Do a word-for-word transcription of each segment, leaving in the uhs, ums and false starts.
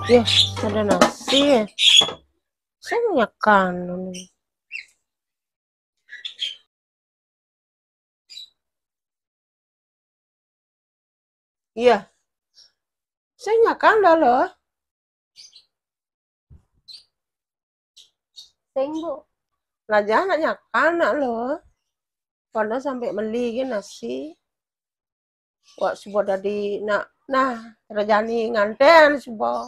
Ya, ada nasi ya. Saya nyakan. Iya. Saya nyakan dah loh. Sing, Bu. Lah, jangan nak nyakan nak loh. Pada sampai meli ke nasi. Wak suba dadi nak, nah, rejani nganten suba.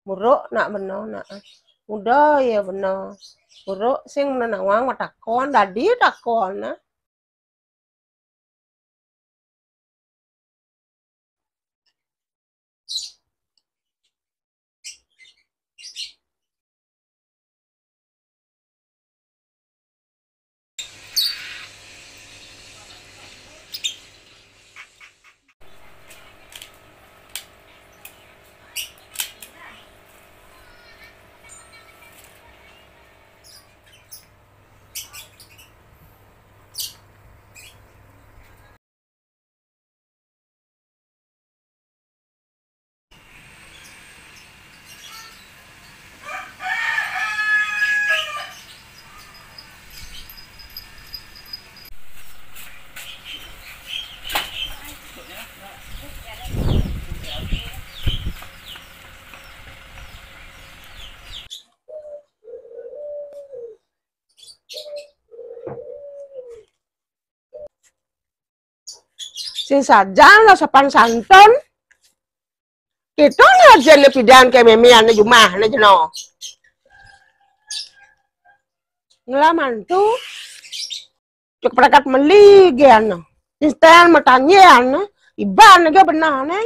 Buruk nak beno nak. Muda ya beno. Buruk sing mena nawang wak takon, dadi takon nah. Sing sajan lah sopan santun. Kita ni aja le pidan ke meme ane jumah ne jeno. Ngelaman tu. Cuk perekat meli ge ane. Instan matanye ane. Iban ge benah ne.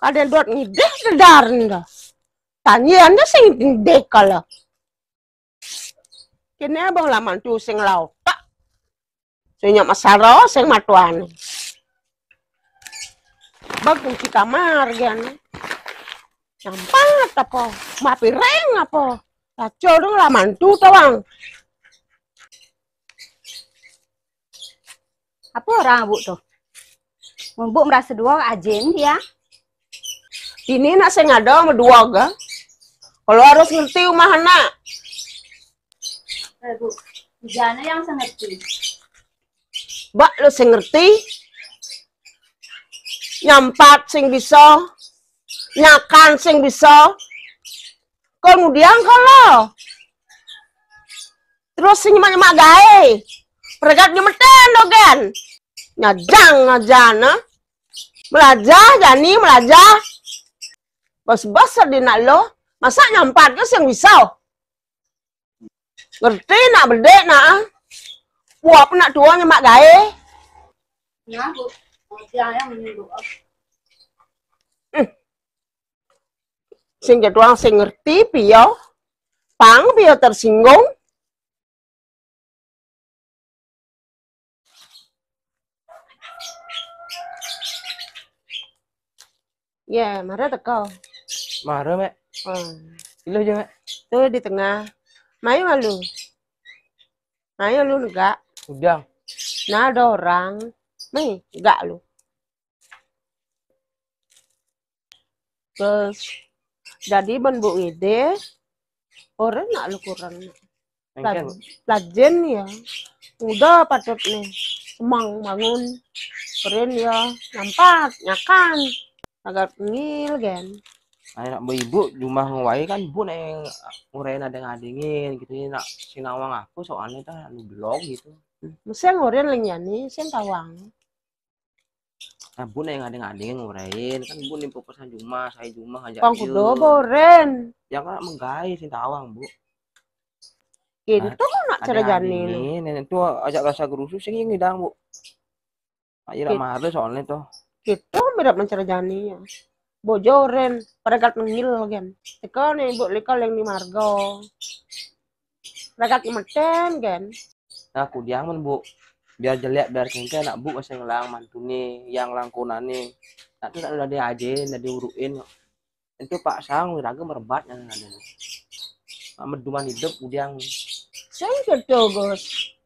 Kadang dot ngidih dedar ne. Tanye ane sing ngidih kala. Kene abang laman tu sing lautak. Sing nyak masara, sing matuan. Bag kunci kamar gen. Nyampat apa? Mapi reng apa? Kacau dong laman tu tawang. Apa orang abuk tu? Mun buk merasa dua ajin dia. Ini nak sing ada sama dua ga. Kalau harus ngerti rumah anak. Eh, Bu, jana yang sing ngerti. Bak lo sing ngerti. Nyampat sing bisa. Nyakan sing bisa. Kemudian kalau terus sing nyemak-nyemak gae. Peregat nyemeten dogen. Nyajang ngajana. Melajah jani melajah. Bos-bos di nak lo, masa nyampat ke sing bisa. Ngerti nak bedek nak. Puak nak tua nyemak gae. Nah, Bu. Dia yang menyuruh. Hmm. Sing jadwal sing ngerti pio. Pang pio tersinggung. Ya, mara teko. Mara, Mek. Oh. Ilo aja, Mek. Tuh di tengah. Mai malu. Mai lu negak. Udah. Nah, ada orang. Mai, negak lu. Terus, jadi ban bu ngide, orang nak lu kurang. Engken. Laj-, lajen ya. Udah patut nih. Semang bangun. Keren ya. Nampat, nyakan. Agak ngil gen. Ayo nak ibu jumah ngewai kan bu nak ngurain ada ngadingin gitu ya nak sinawang aku soalnya dah lu blog gitu. Mesti ngurin lenyani, sing tawang. Nah, bu nek ngading-ngading ngurain, kan bu nih pesan jumah, saya jumah aja. Pang kudo boren. Ya kan menggai sing tawang, Bu. Gitu nak cara jani. Ini nenek tuh ajak rasa gerusu sing ngidang, Bu. Ayo lah marah soalnya tuh. Gitu mirip mencara jani ya. Bojoren, pada kat mengil kan. Teko nih, Bu, lika yang di margo. Ragat meten kan. Nah, kudiang men, Bu. Biar jelek, biar kengke, nak Bu masih ngelang mantune, yang langkonane. Nak tu nak udah dia aja, udah diuruin. Itu Pak Sang, raga merebat yang ada. Nak meduman hidup, kudiang. Sing gitu, Gus.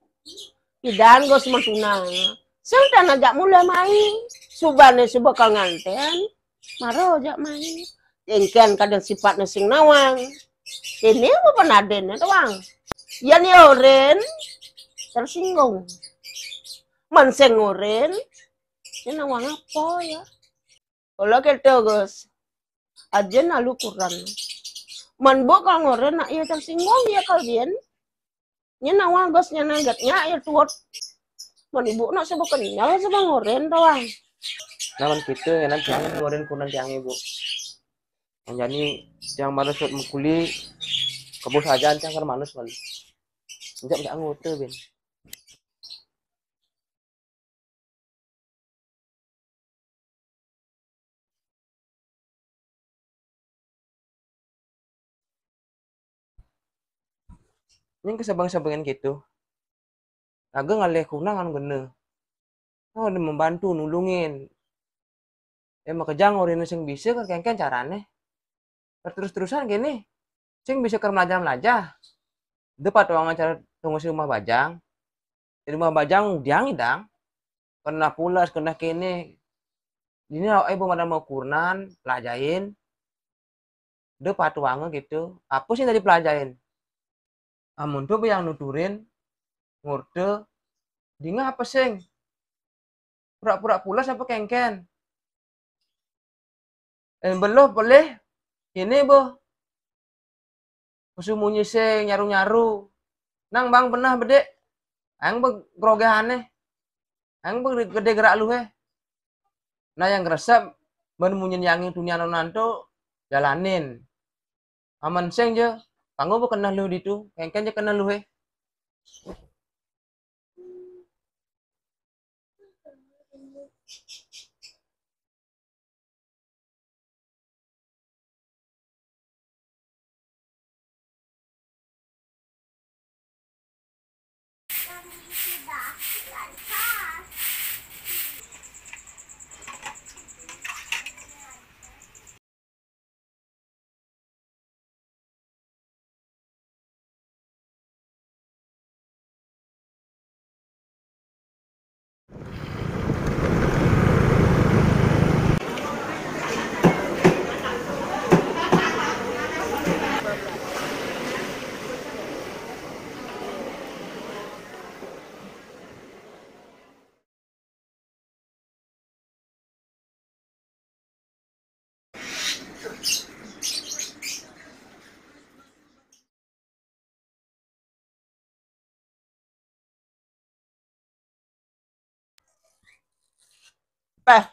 Idan, Gus, mantuna. Sing tan ajak mula mai. Subane suba kal nganten. Maro ajak mai. Engken kadang sifatnya sing nawang. Ini apa penadene doang? Yan ya oren tersinggung. Men sing oren, ini nawang apa ya? Kalau gitu, Gus, aja nalu kurang. Men bu kalau ngoren nak iya tersinggung ya kalian. Nya nawang Gus nya nagetnya ya tuot. Men ibu nak sebab kenyal sebab ngoren doang. Nah, men kitu, ngenan tiang ngoren kunan tiang ibu. Yang jani tiang manus buat mukuli, kebus aja tiang kan manus kali. Enggak, enggak anggota, Ben. Ning kesebeng-sebengan gitu. Laga ngalih kunang anu gena. Oh, dia membantu, nulungin. Ya, makejang orang sing bisa, kan kengken carane. Terus-terusan gini, sing bisa ker melajah-melajah. Depat ruangan cara tunggu si rumah bajang. Di rumah bajang diang idang. Kena pulas, kena kene. Ini awak ibu mana mau kurnan, pelajain. Dia patuanga gitu. Apa sih tadi pelajain? Amun tu yang nuturin, ngurte, dinga apa sing? Pura-pura pulas apa kengken? Eh, beluh pelih, ini boh. Kusu munyi sing nyaru-nyaru. Nang bang benah bedik. Ang be grogehane. Ang be gede gerak luhe. Nah, yang resep, ben munyin yangi tunian nanto, jalanin. Aman sing je, kanggo be kenah luh ditu, kengken je kenah luhe. Peh,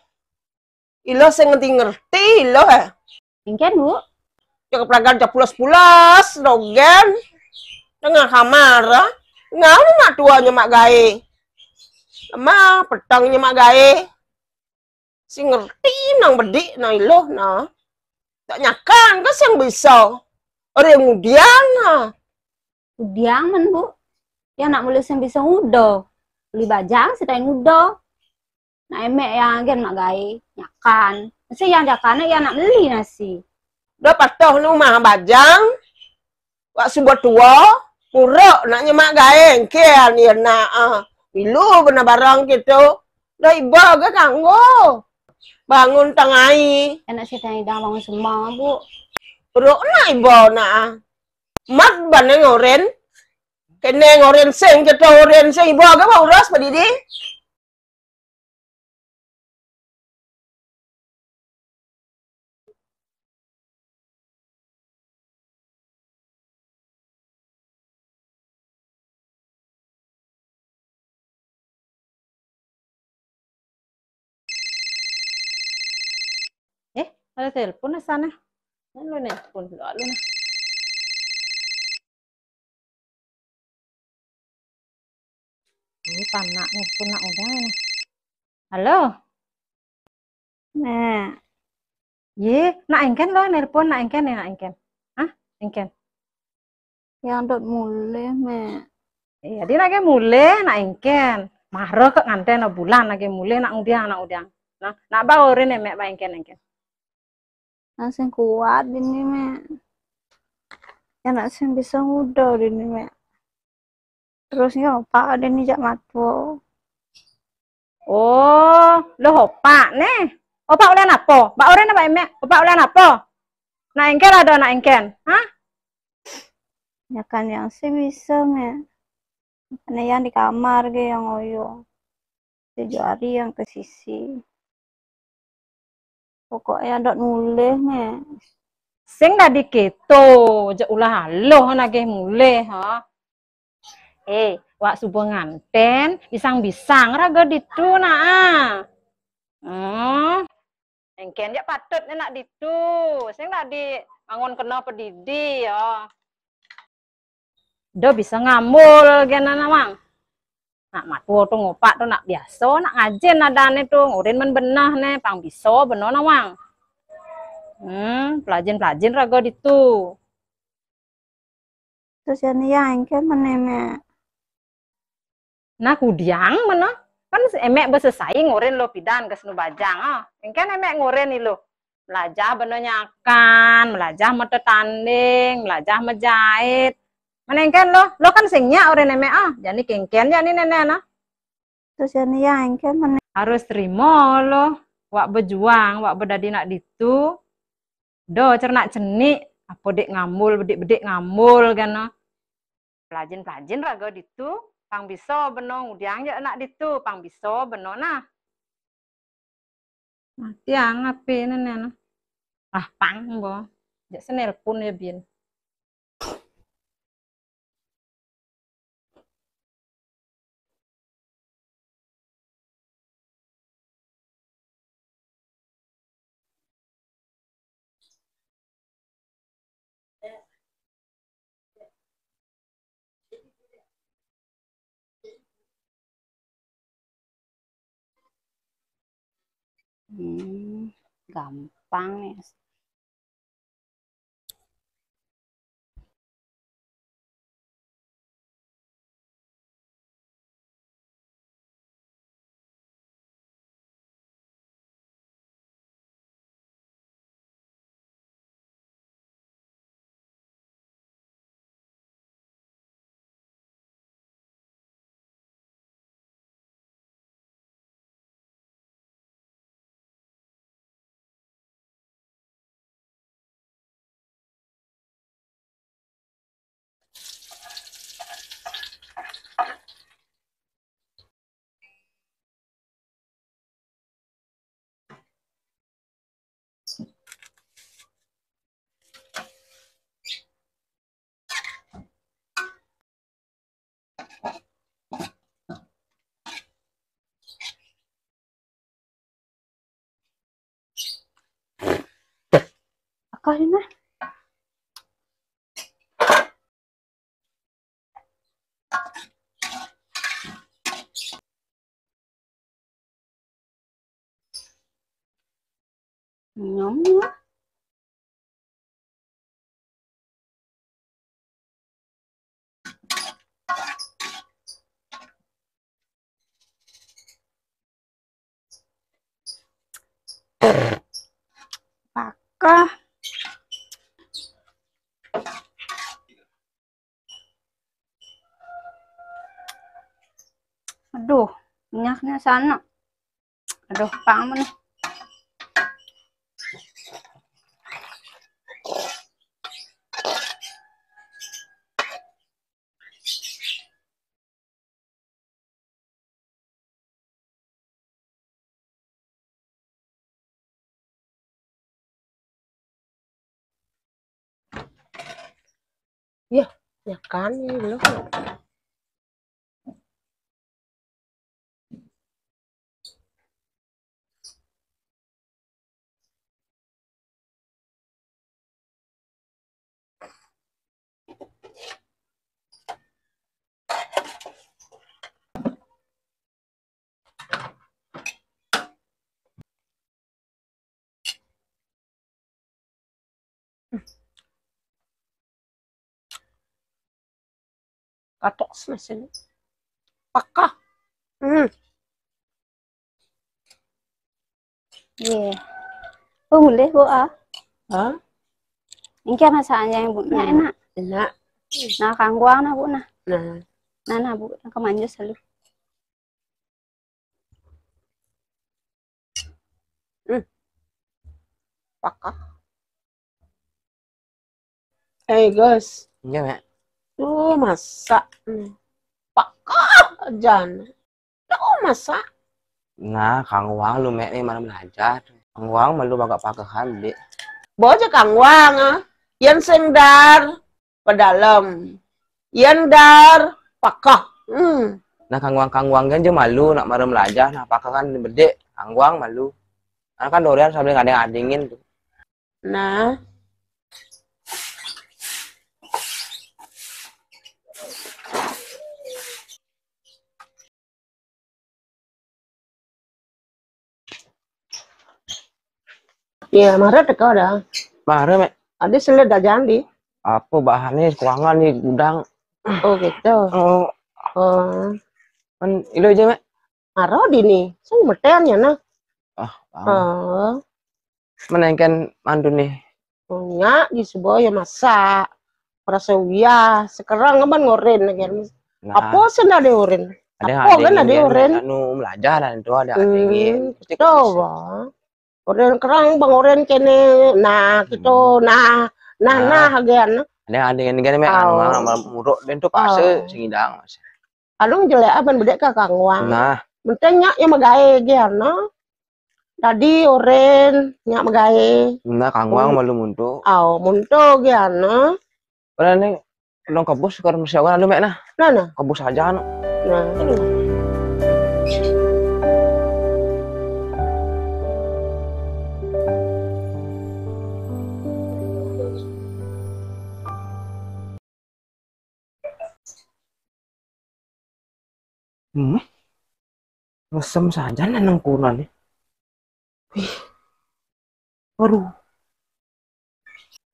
ilo sing ngerti-ngerti ilo, eh. Engken, Bu. Cakep lagan capulas-pulas, dogen. Tengah kamar, ah. Ngau mak tuanya mak gae. Lemah, petangnya mak gae. Si ngerti nang bedik, nang iloh, nah. Tak nyakan ke sing bisa. Orang ngudian, nah. Udiang men, Bu. Ya nak muli sing bisa ngudo. Beli bajang, si tai ngudo. Nak emek yang agen mak gae, nyakan. Mesti yang jakane ya nak meli nasi. Dah patuh nu mah bajang. Wak subuh tua, muruk nak nyemak gae, engkian ya nak, ah. Milu bena barang gitu. Dah iba ke kanggo. Bangun tangai. Anak si tai dah bangun semua, Bu. Muruk nak iba nak, ah. Mat baneng oren. Keneng oren sing, kita oren sing, iba ke mau uras padidi. Eh, ada telepon di sana. Mana nelpon dulu, alo nah. Ini panak nelpon nak udah. Halo? Nah. Ye, nak engken lo nelpon, nak engken ya, nak engken. Hah? Engken. Yang dot mulih, Mek. Iya, dia nak mulih, nak engken. Maro ke nganten bulan nak mulih, nak udiang, nak udiang. Nah, nak baorin ya, Mek, ba engken, engken. Nak sing kuat dini, Mek. Ya nak sing bisa ngudo dini, Mek. Terusnya opak dini jak matua. Oh, lo opak neh. Opak ulian apa? Ba oren apa, Mek? Opak ulian apa? Nak engken ado nak engken? Hah? Ya kan yang sih bisa, Mek. Makanya yang di kamar ge yang oyo. Tujuh hari yang ke sisi. Pokoknya dok mulih, Mek. Sing dadi keto, jak ulah aloh nagih mulih, ha. Eh, wak subuh nganten, bisang-bisang raga ditu, nak, ah. Hmm. Engken jak patut ne nak ditu. Sing dadi angon kena pedidi, ya. Do bisa ngambul gen nawang. Nak matuo tu ngupak tu nak biaso, nak ngajin nadane tu, ngurin men beneh ne, pang biso beno nawang. Hmm, pelajin-pelajin raga ditu. Terus ya ni ya engken mene, Mek. Nah, kudiang mene. Kan emek besesai ngurin lo pidan ke senu bajang, ah. Engken emek ngurin ilo. Melajah beno nyakan, melajah metetanding, melajah mejait. Mene engken lo, lo kan sing nyak urin emek, ah. Jani kengken jani nene, nah. Terus jani ya engken mene. Harus terima lo, wak bejuang, wak bedadi nak ditu. Do cernak cenik, apo dek ngambul, bedik-bedik ngambul kan, nah. Pelajin-pelajin raga ditu, pang biso beno ngudiang je nak ditu, pang biso beno, nah. Matiang H P ne, nah. Ah, pang bo. Jak senelpon ya, Bin. Hmm, gampang nih. Akah ini. Nyam. Pakah. Aduh, minyaknya sana. Aduh, pang mana? Ya, ya kan, ya belum. Katok semasa ni. Pakah. Hmm. Ye. Oh, boleh, Bu, ah. Hah? Ini kan masakannya yang Bu, nak. Hmm. Enak. Enak. Nah, kangguang nah, Bu, nah. Nah. Nah, nah, Bu, nah, kemanja selalu. Hmm. Pakah. Eh, Gus. Iya, Mek. Tuh, masak. Hmm. Pakah aja. Tuh, masak. Nah, Kang Wang lu, Mek, nih, malam belajar. Kang Wang malu bagak pakehan, Dek. Bawa aja Kang Wang, ah. Yan sing dar, pedalem. Yan dar, pakah. Hmm. Nah, Kang Wang, Kang Wang kan aja malu, nak malam belajar, nah, pakehan bedek. Kang Wang malu. Nah, kan Dorian sambil ngadeng-ngadengin tuh. Nah. Iya, mara teka dah. Mara, Mek. Ada selet dah jadi. Apa bahannya, kurangan nih gudang. Oh, gitu. Oh. Oh. Kan ilo aja, Mek. Mara di ni. Sing metennya, nah. Ah, paham. Oh. Menengken mantu nih. Nya di sebuah ya masak. Perasa uyah, sekarang kan ngoren lagi. Nah. Apa sih ada oren? Ada yang apa kan ada oren? Anu belajar dan itu ada. Hmm, adengin. Pasti coba. Oren kerang bang oren kene. Nah, gitu. Hmm. Nah, nah, nah, nah, agen. Ada yang adengin kan, Mek, anu, oh, muruk dan itu pas sing idang, Mas. Alung jelek aban bedek ka Kang Wang. Nah. Menteng nyak yang magae ge ana. Tadi oren nyak magae. Nah, Kang Wang malu munto. Au, munto ge ana. Ora ne, nong kebus karo musyawarah lu, Mek, nah. Nah, nah. Kebus aja, no. Nah. Aduh. Hmm. Lesem saja nang kurunane. Wih. Waduh.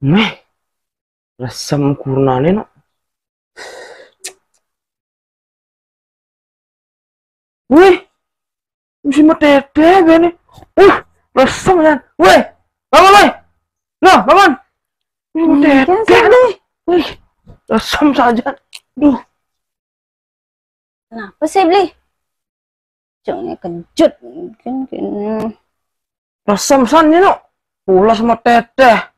Meh. Lesem kurunane, no. Wih. Mesti metete bene. Uh, lesem ya. Weh, bangun, weh. Nah, bangun. Ini metete. Wih, lesem saja. Duh. Kenapa sih, Bli? Cungnya kejut. Mungkin, mungkin. Lesem san, no. Pulas metete.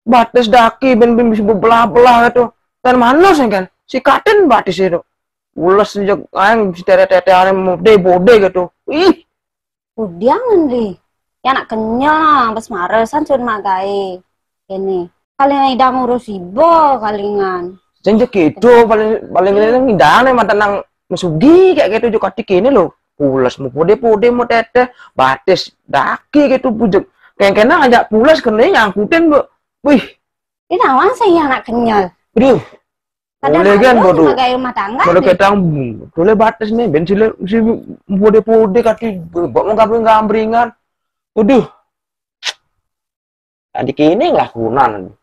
Batis daki, ben, ben bisa bebelah-belah gitu. Dan mana sih, kan? Sikatin batis itu. Pulas aja, aing si tete-tete ane mode-bode gitu. Ih. Udiang, Bli. Ya anak kenyal, pas maresan sun magae. Ini. Kalingan idang ngurus ibo, kalingan. Sing gitu, paling, paling ini idang mah tenang mesugi kayak gitu juga di kene lo. Pulas mau pode-pode mau tete, batis daki gitu bujek. Kayak kena ngajak pulas kena nyangkutin, Bu. Wih. Ini awang saya anak kenyal. Aduh. Padahal boleh kan, bodoh. Sebagai rumah tangga. Boleh ketang, boleh batis nih, ben sile si pode-pode kaki, bawa mau kabring-kabringan. Waduh. Tadi kini ngelakunan.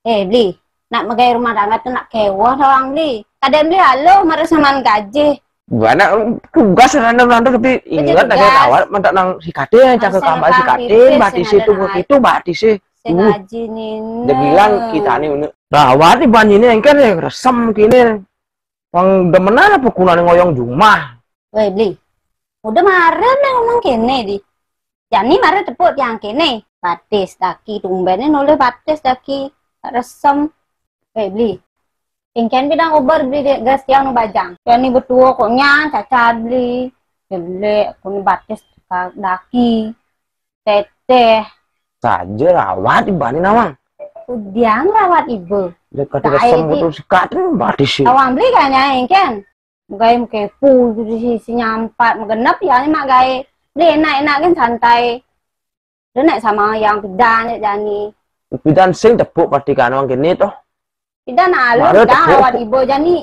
Eh, Bli, nak megai rumah tangga tuh nak kewah doang, Bli. Kadang Bli halo, marah samaan gaji. Banyak tugas random-random, tapi ingat ada tugas. Rawat, mentak nang si kate, cakap kamar si kate, batis itu, itu batis sih. Sing ngaji nih. Udah bilang kita nih, rawat nih banyak ini, engker ya, resem kini. Wong demenan apa gunane ngoyong jumah? Weh, Bli. Udah maren nih ngomong kene, di. Jani maren tepuk tiang kene. Batis daki, tumbene noleh batis daki. Resem. Weh, Bli. Engken bidang uber, Bli, de-, gas tiang nu bajang. Jani betuo kok nyan, cacat, Bli. Jelek, kuni batis ka-, daki. Teteh. Saja rawat ibani nawang. Udiang rawat ibu. Dekat resem di betul sekaten batis sih. Awang Bli kanya engken. Gae kepu di sisi nyampat, megenep ya, ini mak gae. Beli enak-enak kan santai. Dia naik sama yang pidan ya, jani. Pidan sing tepuk pasti kan wong kene toh. Pidan alus dah tepuk. Awak ibu jani.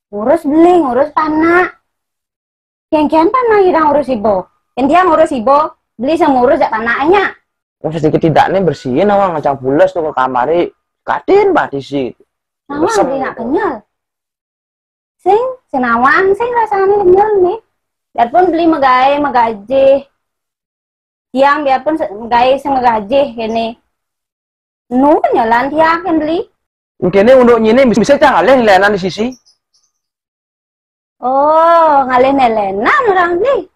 Ngurus beli, ngurus panak. Yang kian panak irang ngurus ibu. Yang dia ngurus ibu, beli sama ngurus jak panaknya. Oh, sedikit tidaknya bersihin awang ngacang pules tuh ke kamari. Katin batisi. Nawang beli nak kenyal. Sing, senawang, sing rasanya kenyal nih. Biarpun beli megae, megajih. Tiang biarpun se-, megae, sing megajih kene. Nu kenyalan tiang kan beli. Kene untuk nyini bisa, bisa cang alih lenan di sisi. Oh, ngalih nelenan orang beli.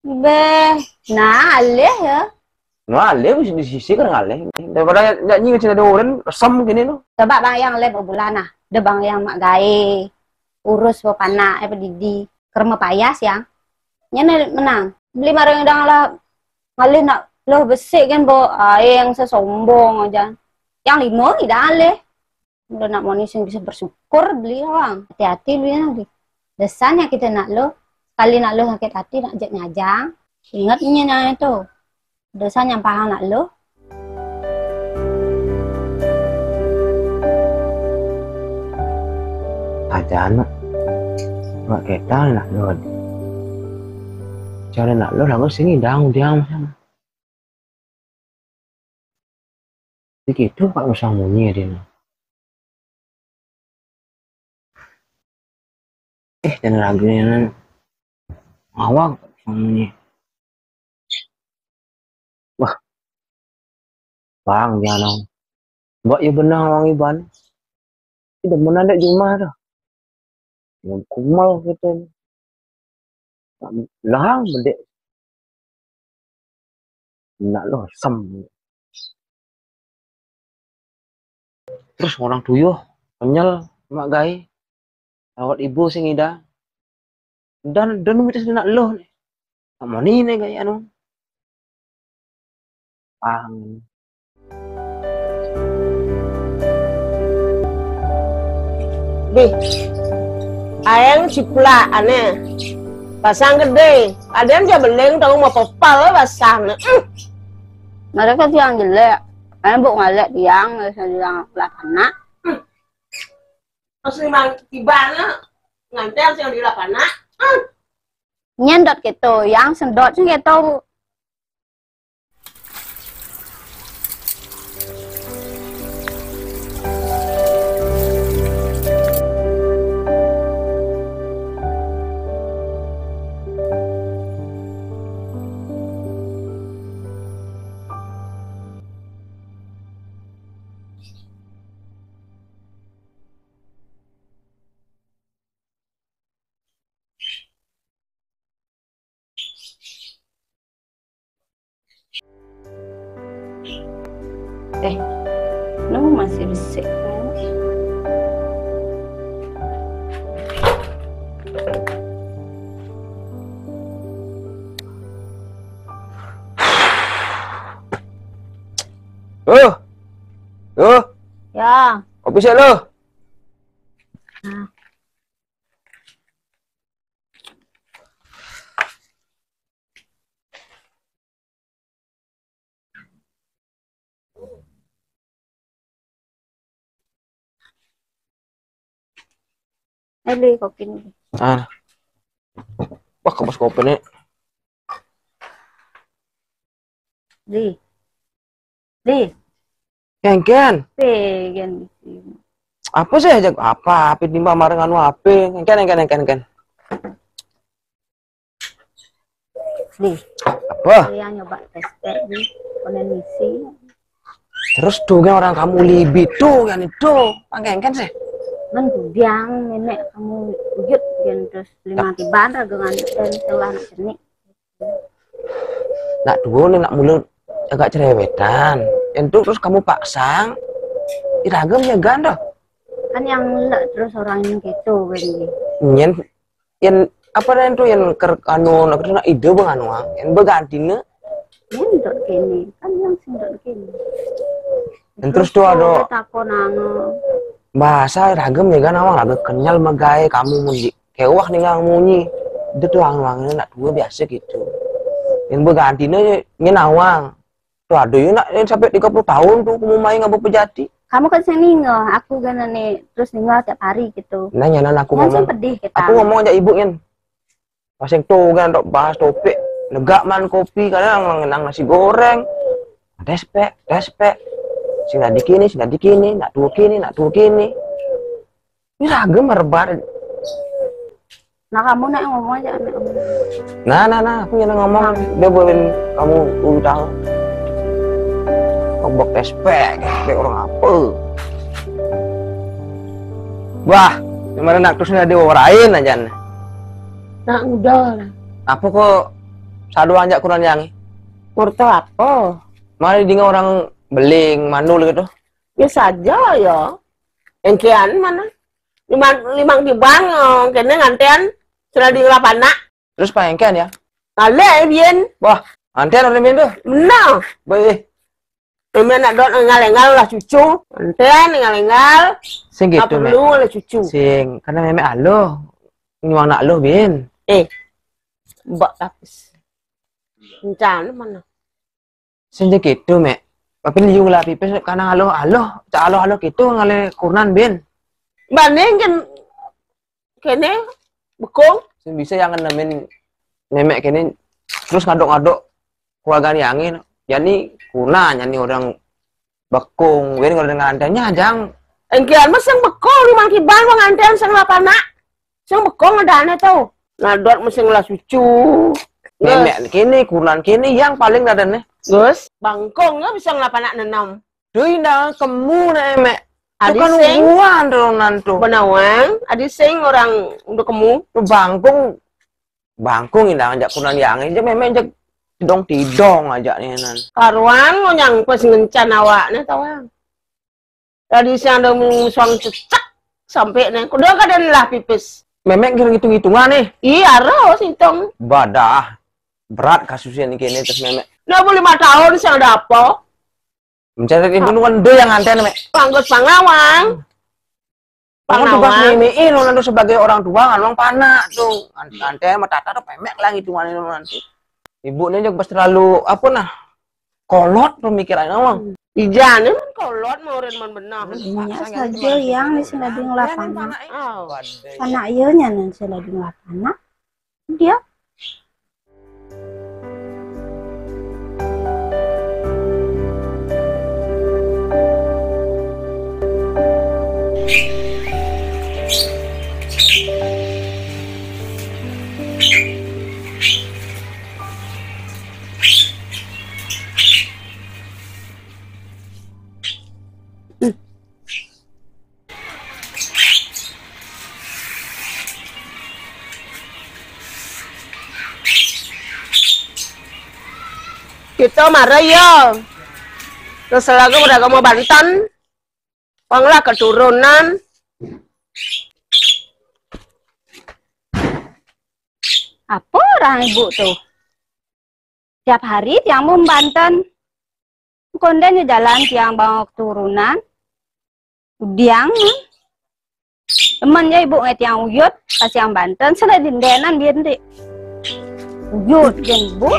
Beh, nah alih ya. Ngalih wis di sisi kan ngalih. Daripada nyak nyi sing ada orang resem gini no. Coba bang yang leh bulan nah. Ada bang yang mak gae urus bapak anak apa didi kerma payas yang. Nyene menang. Beli marang dang lah ngalih nak loh besik kan bo ae yang sesombong aja. Yang lima tidak alih. Udah nak moni sing bisa bersyukur beli orang. Hati-hati beli nanti. Desanya kita nak lo, sekali nak lo sakit hati nak jek nyajang. Ingat ini nanya tu. Desanya pahang nak lo. Aja nak. Mak kita nak lo. Cara nak lo lagu sini dang diam sana. Iki tu pak usah munyi dia. Eh, dan lagunya nan awak usah munyi. Wah, bang jangan. Mbak ya benar orang Iban. Tidak pernah ada jumah dah. Yang kumal kita ni. Lahang bedek. Nak lo sem. Terus orang tuyuh, penyel, mak gai, rawat ibu sing ida. Dan dan mitas nak lo ni. Nak moni ni gai anu. Paham. Bih, ayang ciplak aneh. Pasang gede. Ada yang dia beling tahu mau pepal pasang. Hmm. Mereka tiang jelek. Ayang buk ngalek tiang, saya bilang kelas anak. Hmm. Terus memang tiba anak ngantel yang di lapangan. Hmm. Nyendot gitu, yang sendot sih gitu. Eh, lu masih besik kan? Oh, oh, ya. Kopi sih lo. Nah. Eh, beli kopi ni. Ah. Wah, kebas kopi ni. Beli. Beli. Ken, Ken. Ken. Apa sih ajak apa? Apa timbang marang anu apa? Ken, Ken, Ken, Ken. Nih. Apa? Saya nyoba tespek nih, konen misi. Terus tuh kan orang kamu libit tuh kan itu, pangkengken sih. Men biang nenek kamu wujud kan terus lima tiban ragangan dan telah nak cenik. Nak dua nih nak mulut agak cerewetan. Itu terus kamu paksang, iragam ya ganda. Kan yang lek terus orang ini gitu kan. Nyen yang apa dah itu yang ker anu nak kena ide bang anu ang yang berganti ne. Yang dot kene kan yang sing dot kene. Dan terus tuh ada takon anu. Bahasa ragam ya kan awang ragam kenyal megai kamu munyi kewah nih ngang munyi. Itu tuh ang ang nak dua biasa gitu. Yang berganti ne nyen awang. Tuh ada ya nak yang sampai tiga puluh tahun tuh kamu main ngapa pejati. Kamu kan sing ninga, aku gana nih terus ninga tiap hari gitu. Nanya nana aku ngomong. Pedih kita. Aku ngomong aja ibu nyen. Pasing tuh kan dok bahas topik negak man kopi kadang nang nasi goreng. Respek, respek. Sing tadi kini, sing tadi kini, nak tuh kini, nak tuh kini. Ini ragam rebat. Nah kamu nak ngomong aja anak kamu. Nah, nah, nah, aku yang ngomong dia buatin kamu utang. Kobok tespek, kayak orang apa? Wah, kemarin nak terus ada orang lain aja nih. Nak udah. Apa kok sadu anjak kurang yangi? Kurto apa? Mana dingeh orang beling, mandul gitu. Ya saja ya. Engkian mana? Limang, limang tibang, eh, kene nganten sudah di lapanak. Terus pangengken ya? Kale bien. Wah, anten orang bien tuh. Nah, baik. Memang nak dot engal-engal lah cucu. Anten engal-engal. Sing gitu, Mek. Perlu lah cucu. Sing, karena memang aloh. Nyuang nak aloh, bin. Eh, mbak tapis. Encan mana? Sing gitu, Mek. Tapi liu lah pipis karena aloh-aloh, cak aloh-aloh gitu ngale kurenan, bin. Banding kan kene bekong. Sing bisa yang nemen memek kene terus ngadok-ngadok keluarga ni angin. Yani kurenan, yani orang bekong, bin kalau dengan antennya jang. Engkian mah sing bekong di mangkiban wong anten sing lapanak. Sing bekong ada aneh tau. Ngadot mesti ngelah cucu. Memek kene, kurenan kene yang paling ada nih. Terus bangkong ya bisa ngelapanak nenam. Doi ndak kemu nih, Mek. Adi sing. Bukan hubungan tuh nantu. Benawang, adi sing orang udah kemu. Tuh bangkong, bangkong indah ajak kurenan yang aja memek ajak tidong-tidong aja nih nan. Karuan ngonyang pas ngencan awak nih tawang. Tadi siang ada musuang cecak sampai nih. Kuda kada lah pipis. Memek kira ngitung-ngitungan nih. Iya, ros hitung. Badah. Berat kasusnya nih kene terus memek. Nah, lima tahun siang ada apa? Mencari itu nuan do yang anten, Mek. Panggut pangawang. Kamu tugas pangawang. Mimiin nuan tuh sebagai orang tua, kan nuan panak tuh. An- Anten sama tata tuh pemek lah gitu nuan tuh. Ibu ini juga pas terlalu apa nah? Kolot pemikirannya, Mang. Ijane man kolot mau ren man benah. Inya saja yang ni sing dadi ngelapanak. Oh. Anak iya nya nan sing dadi ngelapanak. Dia. Kita marah ya. Terus lagi udah kamu bantan. Panglah keturunan. Apa orang ibu tuh? Tiap hari tiang mau bantan. Konden jalan tiang bawa keturunan. Udiang. Teman ya ibu ngai tiang uyut, kasih yang bantan, sudah dindenan biar nanti. Uyut, jen ibu.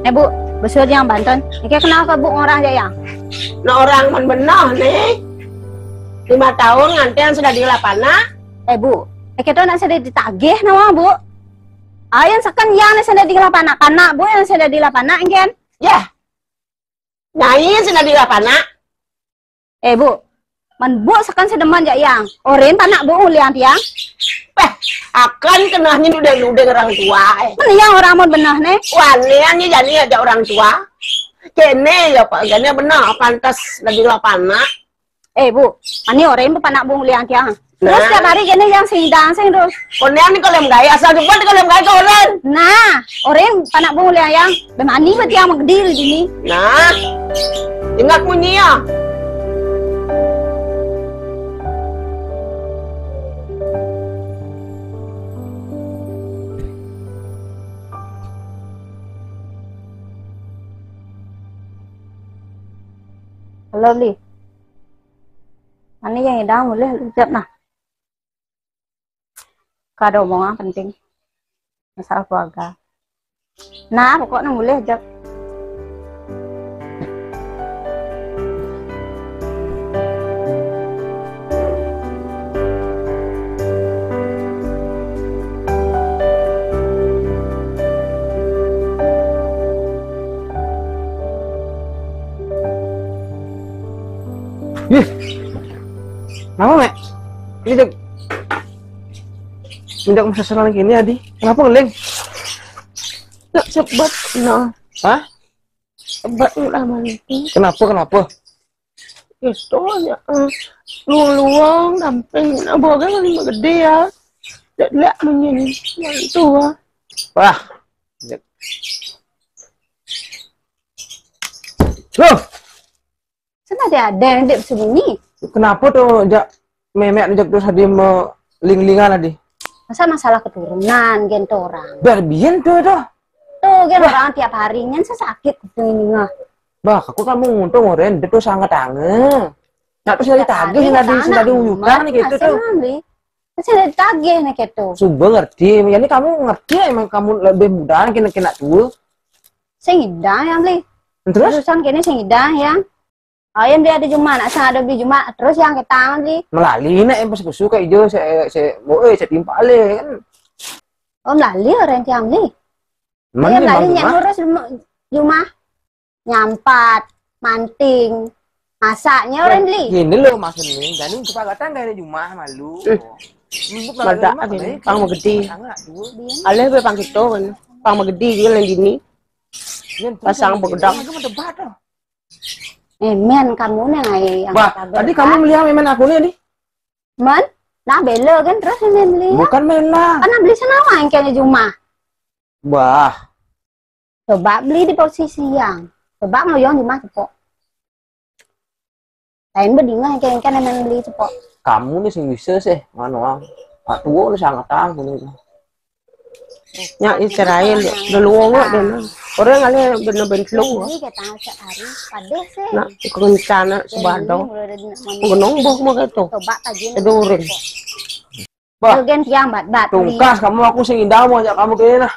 Eh bu, besok yang bantan. Ini kenal ke bu orang aja yang? Nah orang man benah nih. Lima tahun ngantian sudah di lapangan. Eh bu, eh kita nak sudah ditagih nama bu. Ayan seken yang ni senda di lapanak kanak, bu, yang senda di lapanak, engken. Yah. Nyai senda di lapanak. Eh, bu. Man bu seken sedeman jak yang. Oren panak bu uliang tiang. Peh, akan kena nyi ludeng-ludeng orang tua, eh. Man yang orang mun benah ne. Wanian nyi jani aja orang tua. Kene ya, Pak, kene benah pantas lagi lapanak. Eh, bu, ani orang bepanak bung liang tiang. Terus nah. Tiap hari gini yang sing dang sing terus. Konean ni kalau gaya asal cepat kalau gaya ke orang. Nah, orang panak bung liang yang berani berarti yang menggedil gini. Nah, ingat munyi ya. Halo, Li. Ani yang idang mulih lu jawab nah. Kada omongan penting. Masalah keluarga. Nah, pokoknya mulih jawab. Ih, kenapa, Mek? Ini dek, minta masa senang gini, Adi. Kenapa ngeling? Tak cepat, nah. Hah? Cepat ulah mati. Kenapa, kenapa? Itu ya, eh, luang-luang, damping, nah, bagai paling gede ya. Tak lihat menyin, yang tua. Wah, cek Loh, sana ada ada yang dek sembunyi. Kenapa tuh jak memek jak terus tadi meling-lingan tadi? Masa masalah keturunan, gen tuh orang. Biar bien tuh itu. Tuh, gen orang tiap harinya saya sakit kuping ini mah. Bah, aku kamu untung orang itu tuh sangat ange. Nah, terus dari tagih tadi, tadi uyutan nih gitu tuh. Saya ditagih nih gitu. Suba ngerti, jadi kamu ngerti emang kamu lebih muda kena kena tuh. Sing idang ya beli. Terus? Terusan kene sing idang ya. Oh, yang beli ada Juma, nak sing ada beli Juma, terus yang kita beli. Melali nak yang pas kusuk kayak hijau, saya saya boe saya timpale kan. Oh, melali orang tiang beli. Mana yang melali yang ngurus Juma. Nyampat, manting, masaknya orang beli. Gini loh maksudnya, jadi cepat datang dari rumah malu. Mada ada pang magedi. Alih be pang gitu kan. Pang magedi gitu yang gini. Pasang begedak. Eh, men kamu nih ngai yang. Bah, tadi kamu melihat men aku nih, di. Men, nah bela kan terus men beli. Bukan men lah. Karena beli senawa yang kayaknya Juma. Bah, coba beli di posisi yang. Coba ngoyong di mana, Pok? Lain bedingan kayak kan emang beli, Pok. Kamu nih sing bisa sih, mano ang. Pak tua udah sangat tahu gitu. Nya Israel udah luang deh. Orang ada bener-bener luang. Ini kita sehari pada sih. Nah, rencana sebado. Gunung boh mau gitu. Coba tajin. Kedurin. Bah, gen tiang bat bat. Tungkas kamu aku sing indah mau ajak kamu ke nah.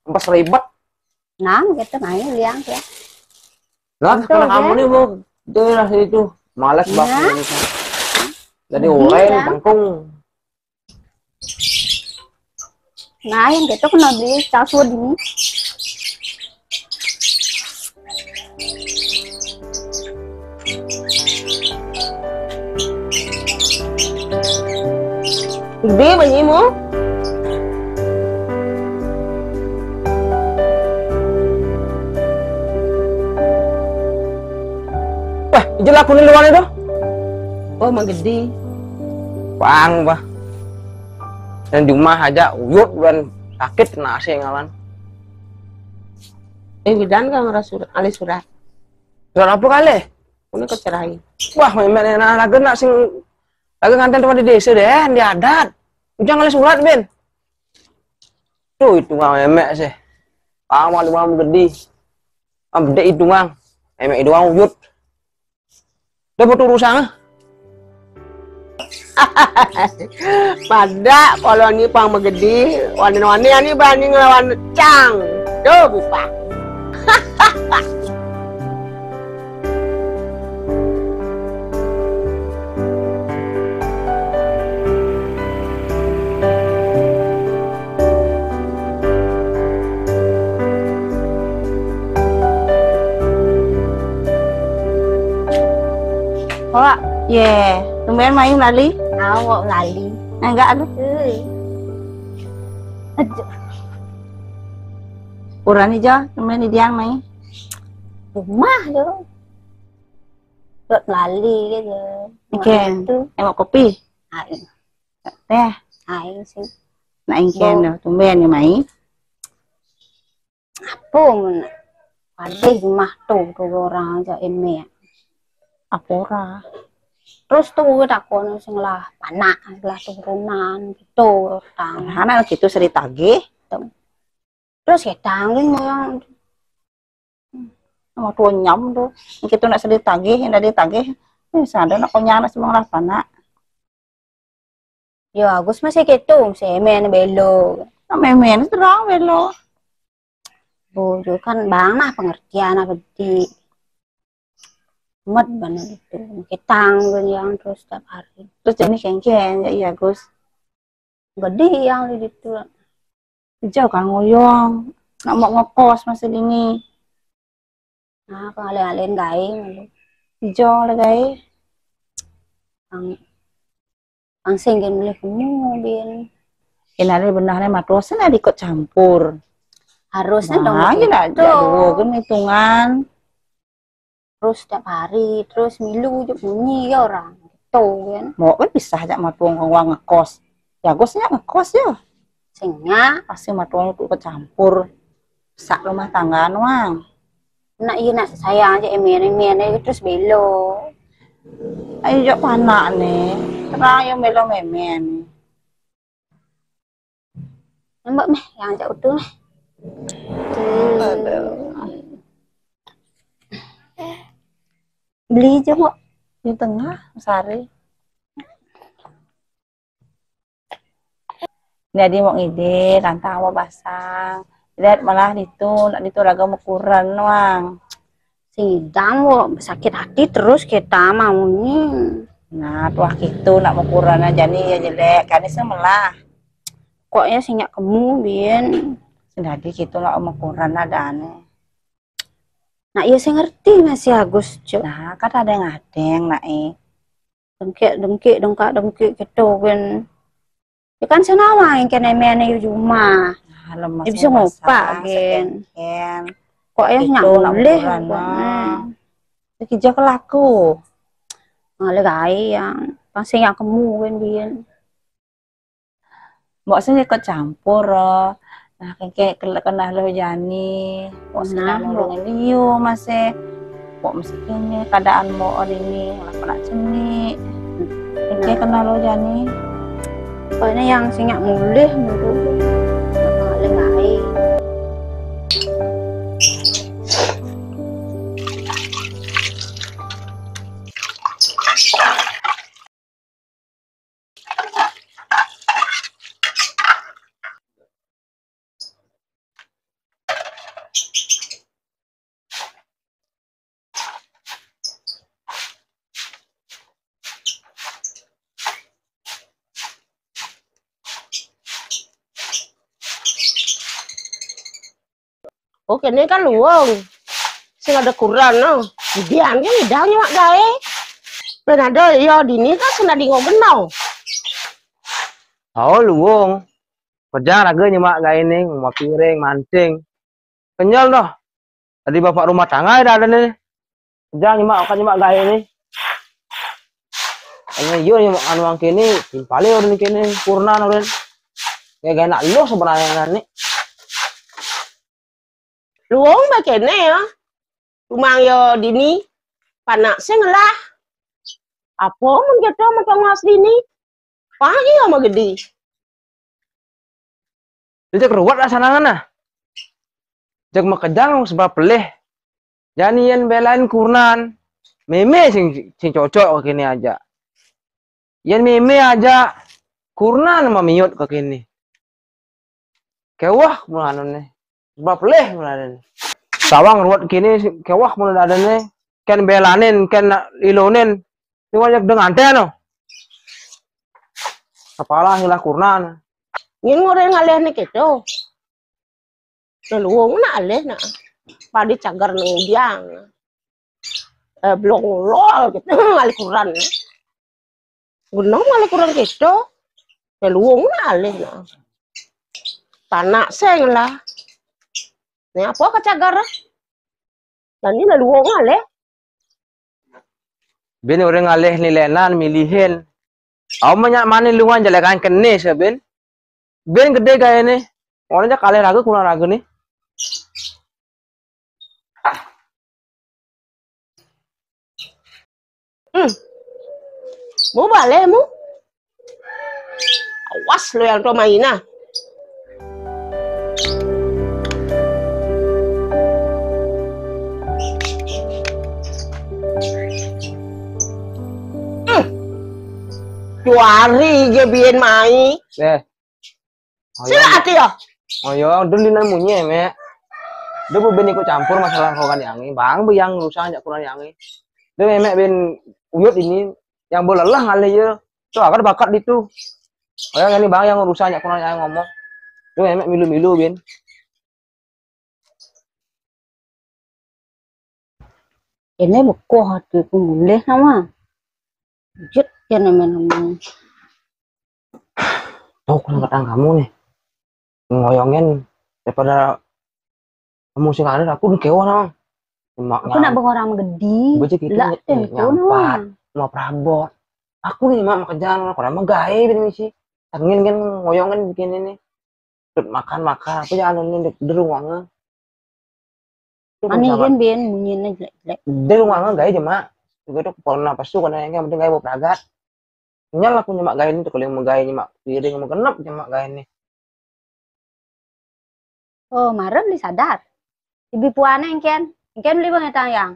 Empas ribet. Nah, gitu main liang ya. Nah, kalau kamu nih mau daerah itu malas banget. Jadi orang bengkung. Nah, yang gitu kena beli casu dini. Gede banyak mau. Wah, ijil aku nih luar itu. Oh, mang gede. Bang, bah. Dan di rumah aja uyut dan sakit nasi ngawan. Eh, bidan kan ngerasa surat, alih surat. Surat apa kali? Ini kecerai. Wah, memang enak lagi nak sing lagi nganten tempat di desa deh, di adat. Ujang ngalih surat, Ben. Tuh, itu mah memek sih. Pang malu mau gede. Am gede itu mang. Memek itu mang uyut. Udah butuh urusan ah. Pada kalau ni pang magedi, wani-wani ani bani ngelawan cang. Tuh, bupa. Wak, ye, tumben mai lali. Awak lali. Enggak lu. Aduh. Kurang aja, tumben di diang mai. Rumah tu. Dot lali gitu. Oke. Emang kopi? Aing. Teh. Aing sih. Nah, ingken dah, tumben ya mai. Apa mun ada rumah tuh, tuh orang aja ini ya. Apa ora? Terus tuh takon sing lah panak, lah turunan gitu, tang. Anak gitu seri tagih. Terus ya tanggung mau yang mau tuh nyam tuh. Yang kita nak sedih tagih, yang dari tagih. Eh, sadar nak konyana semua lah panak. Yo, Agus masih gitu, semen belo. Nah, memen terang belo. Bojo kan bang mah pengertian apa di. Mat bener itu. Ketang yang terus setiap hari. Terus jadi kengkeng ya, iya, Gus. Gede yang di itu. Jauh kan ngoyong. Nak mau ngekos masih dini. Nah, kalau alih-alihin gawe. Ijo le gawe. Ang, ang sing gen milih kemu, Bin. Ini ada benarnya matrosen ada ikut campur. Harusnya dong. Nah, gitu. Dua kan hitungan. Terus setiap hari, terus milu aja bunyi ya orang. Gitu kan. Mau kan bisa aja matuang uang ngekos. Ya, Gus nya ngekos ya. Singnya. Pasti matuang ikut campur. Sak rumah tangga nuang. Nak iya nak sayang aja emen-emen aja terus belo. Ayo jok panak nih. Terang yang belo memen nih. Nembak meh yang ajak utuh meh. Hmm. Beli aja kok di tengah sari. Jadi mau ngide, tantang mau basang. Lihat malah ditu, nak ditu raga mau kuren nuang. Sidang wo sakit hati terus kita maunya. Nah, tuah gitu nak mau kuren aja nih ya jelek, kan ini semelah. Kok ya sinyak kemu bin. Sedadi gitu nak mau kuren ada aneh. Nak iya saya ngerti masih Agus cok. Nah, kan ada yang ngadeng nak eh. Dengkek dengkek dengkak dengkek gitu kan. Ya kan senawa yang kena mene di rumah. Nah, lemas. Ya bisa ngopak gen. Kok ya nyak boleh. Nah. Iki jok laku. Ngale gae yang pasti yang kemu kan biyen. Mbok sing ikut campur, oh. Nah, kengke kena lo jani. Mbok sing nulung liu masih. Mbok mesti kene keadaan mbok ini, ngapa nak cemik. Kengke kena lo jani. Pokoknya yang sing nyak mulih menurut. Ngale gae. Oh, kene kan luwung. Sing ada kuran no. Dian kan idang nyemak gae. Pen ada ya dini kan sing ada ngogeno. Oh, luwung. Kerja raga nyemak gae nih, mau piring, mancing. Kenyal dah. Tadi bapak rumah tangga ada ada nih. Kerja nyemak, akan nyemak gae nih. Ini yo nyemak anu ang kene, timpale orang kene, kurnan orang. Ya gak enak lo sebenarnya nih. Luwung bae kene ya. Rumah yo dini, panak sing lah. Apa mun kita mau tongas dini? Pagi ama gede. Dia cek ruwet lah sanangan nah. Cek makejang sebab pelih. Jani yen belain kurnan. Meme sing sing cocok kene aja. Yen meme aja kurnan mamiut ke kene. Kewah mun anu nih. Sebab pelih mun anu nih. Sawang ruwet kene kewah mun ada nih. Ken belanin, ken ilonin. Ini wajak dengan teh no. Kepala hilah kurnan. Ngin ngore ngalih ni keto. Leluwung nak alih nak. Padi cagar nang biang. Eh, belum ngulol gitu ngalih kuran. Gunung ngalih kuran keto. Leluwung nak alih nak. Panak seng lah. Ni apa ke cagar? Dan ini leluwung ngalih. Bin orang ngalih nilenan milihin. Au menyak mani luan jalekan kene se bin. Bin gede gaya ni. Orang aja kalih ragu kurang ragu ni. Hmm. Mu balik mu. Awas lo yang tu main ah. Hmm. Dua hari je bien mai. Eh. Sila ati ya. Oh yo, dun di munyi mek. Dia bu ben ikut campur masalah kau kan yang ini. Bang bu yang urusan jak kurang yang ini. Dia mek ben uyut ini yang boleh lah ngalih ya. Tu akan bakat di tu. Oh yang ini bang yang urusan jak kurang yang ngomong. Dia mek milu-milu ben. Ini bekoh hatiku mulih nama. Jet ya nama-nama. Tahu kurang ketang kamu nih. Ngoyongin daripada kamu sing ada aku kewah nama. Aku nak bengorang gede. Baca gitu lah nyampat. Mau perabot. Aku nih mak kerjaan aku nama gae bin misi. Tangin kan ngoyongin bikin ini. Terus makan makan apa ya anu ini di ruangan. Mani kan, Bin, munyiné jelék-jelék. Dia rumah gaé jemak. Juga tuh pernah pesu kan, yang penting gaé bawa peragat. Nyal aku nyemak gaé ini tuh, kalau yang mau gaé nyemak piring, mau genep nyemak gaé ini. Oh, mara beli sadar. Ibi puané engkén. Engkén beli bang etang yang.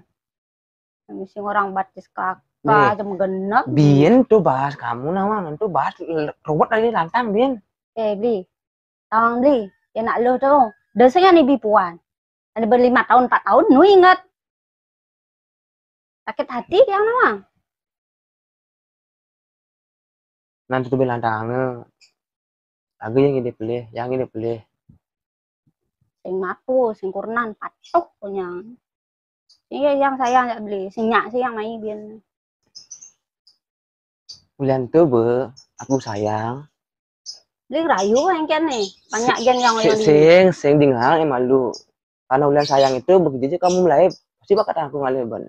Misi orang batis kakak aja menggenep. Bien tuh bahas kamu nawang, tuh bahas ruwet dari lantang, Bien. Eh, beli. Tawang beli. Ya nak lu tuh. Dosanya nih bipuan. Ada berlima tahun, empat tahun, nu inget. Sakit hati dia nawang. Nanti tuh bilang tangan. Lagu yang ini pilih, yang ini pilih. Sing maku, sing kurnan, patuh punya. Iya, yang sayang ya beli. Sing nyak sih yang main biar. Ulian tuh, Bu, aku sayang. Beli rayu yang kene. Banyak gen yang sing, sing, sing dengar yang malu. Karena ulian sayang itu begitu aja kamu mulai pasti bakat aku ngalih ban.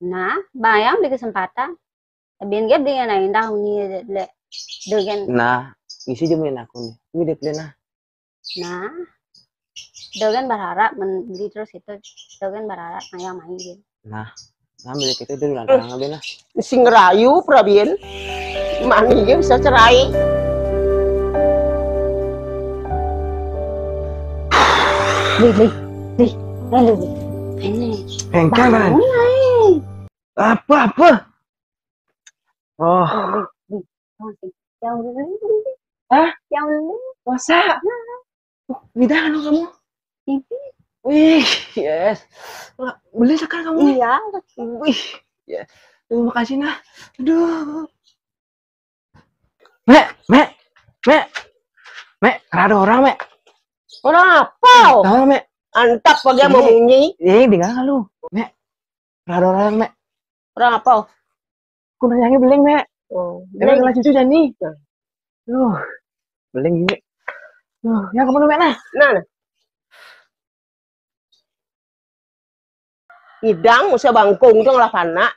Nah, bayang di kesempatan. Biar dia beli yang lain dah, ini lek. Dengan. Nah, isi jemu yang aku nih. Ini dia pilih nah. Nah, Dogen berharap beli terus itu. Dogen berharap yang main gitu. Nah, ngambil kita dulu lah, ngambil lah. Sing ngerayu, Prabin. Mani dia bisa cerai. Lih, lih, lih. Ini. Bengkel, Bang. Apa, apa? Oh. Yang beli. Hah? Yang beli. Masa? Beda kan kamu? Ini. Wih, yes. Beli sekarang kamu? Iya. Wih, ya. Terima kasih, nah. Aduh. Mek, mek, mek. Mek, ada orang, mek. Orang apa? Tahu, mek. Antap pagi mau bunyi. Eh, dengar lu. Mek. Ada orang, mek. Orang apa? Aku nanya beling, mek. Oh, beling. Emang cucu jadi? Duh, beling gini. Duh, yang kamu mek nah. Nah, nah. Idang usah bangkung dong lah panak.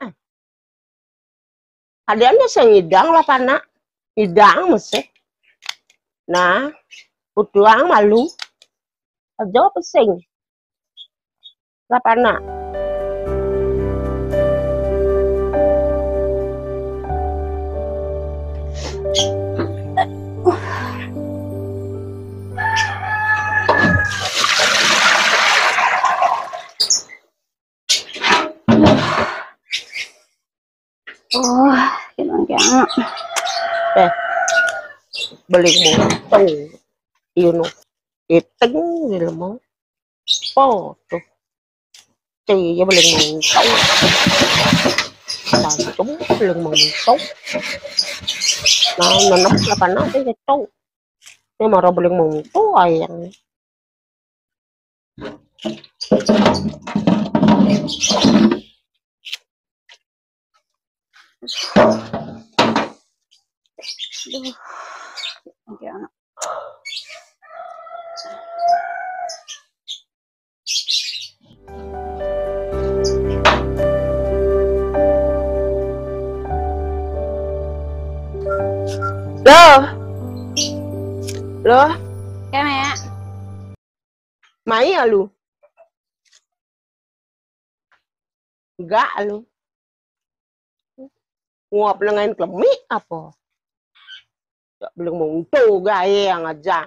Ada anda sing idang lah panak. Idang mesti. Nah, utuang malu. Aja pesing. Lah panak. Oh, kilang kiang. Eh, beling mau tahu. Iya no. Iteng di lemong. Po tuh. Iya beling mau tahu. Tancem beling mau tahu. Nah, nanam apa nanti itu. Ini marah beling mau tahu ayang. Aduh. Oke, anak. Loh. Loh. Kemek. Mai alu. Enggak alu. Nguap lengan kelemik apa? Ya belum muntu gaya yang aja.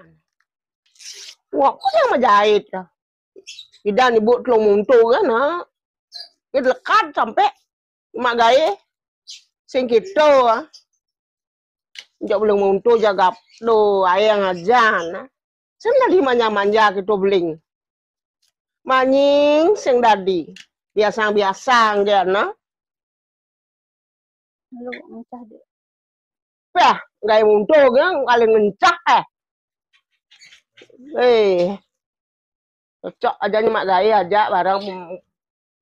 Nguap kok yang menjahit. Idan ibu telung muntu kan ha. Dia lekat sampai mak gaya. Sing kita. Enjak belum muntu jagap do ayang aja nah. Sing dadi manja-manja gitu beling. Manying sing dadi. Biasang-biasang dia nah. Lu mencah dia. Wah, gaya muntu kan kalian mencah eh. Eh. Cocok aja nih mak gaya aja barang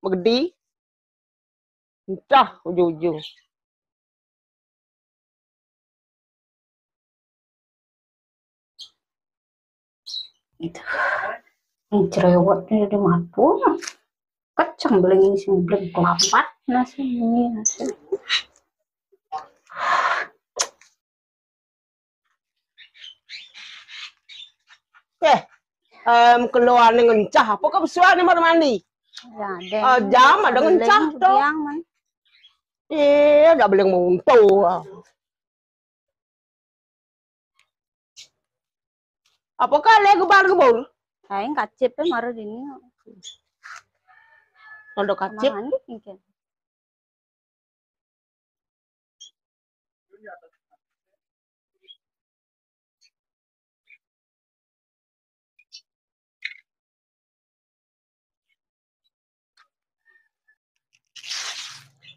megedi. Entah ujung-ujung. Itu. Yang cerewetnya di mapun. Kacang beling sing beling kelapat nasi ini nasi. Eh, em, keluar nih ngencah. Apa kau pesuan nih mau mandi? Ya, deng. Ah, jam ada ngencah tuh. Iya, dak beling muntuh. Apa kali gebar gebur? Aing kacip ya mara dini. Nondo kacip. Mandi mungkin.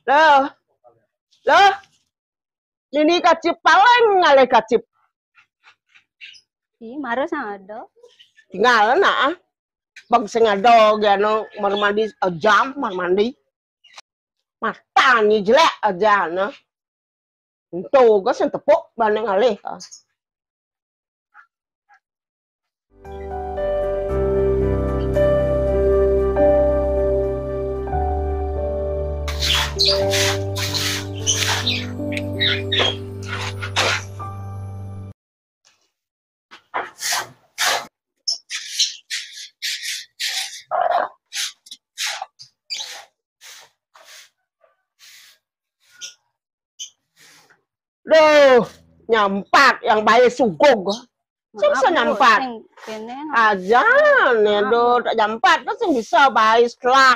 Loh. Loh. Ini kacip paling ngalih kacip. Ih, mara sing ada. Tinggal nak. Bang sing ada gano mar mandi jam mar mandi. Mata ni jelek aja nah. Ento ga sing tepuk banding alih. Duh, nyampat yang bae sugog. Sing bisa nyampat. Aja nih, duh, tak nyampat kan sing bisa bae setelah.